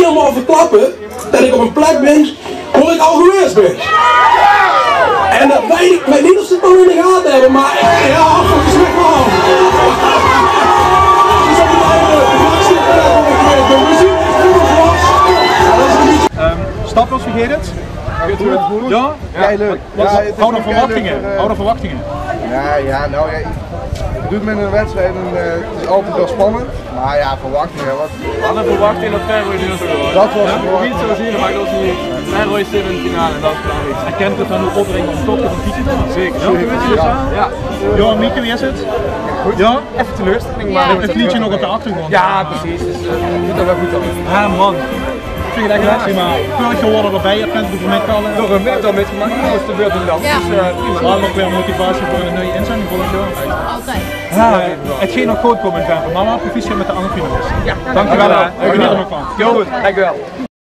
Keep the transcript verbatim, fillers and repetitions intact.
Allemaol verklappe det ich op ein plek bin wo ich al gewaes bin. En det weit ich, ich weit neet of ze 't nog in de gate höbbe, mer jao, volges mich waal. Ehm, Stavros, wie geit 't? Good, good. Jao? Jao, leuk. Wat, jao, 't is waal verwachtinge? Leuk, eh. Hawwe v'r verwachtinge? Jao, jao, noe jao, ich doon mit ein wedstrijd en, eh, 't is altied waal spannend. Mer jao, verwachtinge, wat? Wat ein verwachting det Feyenoord neet zo waor. Det waor, jao, verwacht. Neet zo zeen, mer det is neet. Feyenoord zit in de finale, det is belangriek. Herkent 't dan ouch opbringe óm toch nog ein keerke te doon? Zeker. Jao, zeker, jao. Jao. Jao, Mieke, wie is 't? Good. Jao? Effe teleurstelling, mer 't liedje nog op de achtergrond. Jao, precies. Dus, eh, doet det waal good dan. Ah, man. Ich vinj 't ech leuk, mer veurig jaor waore v'r d'rbie, ich vinj 't good mitgehaoje. Door ein meter mitgemaak, noe is de beurt aan dan. Jao. Dus, eh, prima. Waal nog weer motivatie veur ein nuuj inzending volgend jaor. Altied. Jao, 't geit nog good kómme in Venlo, mer waal proficiat mit de anger finales. Jao. Dankjewel, hè. Jao. Geneet d'r nog van. Good, dankjewel.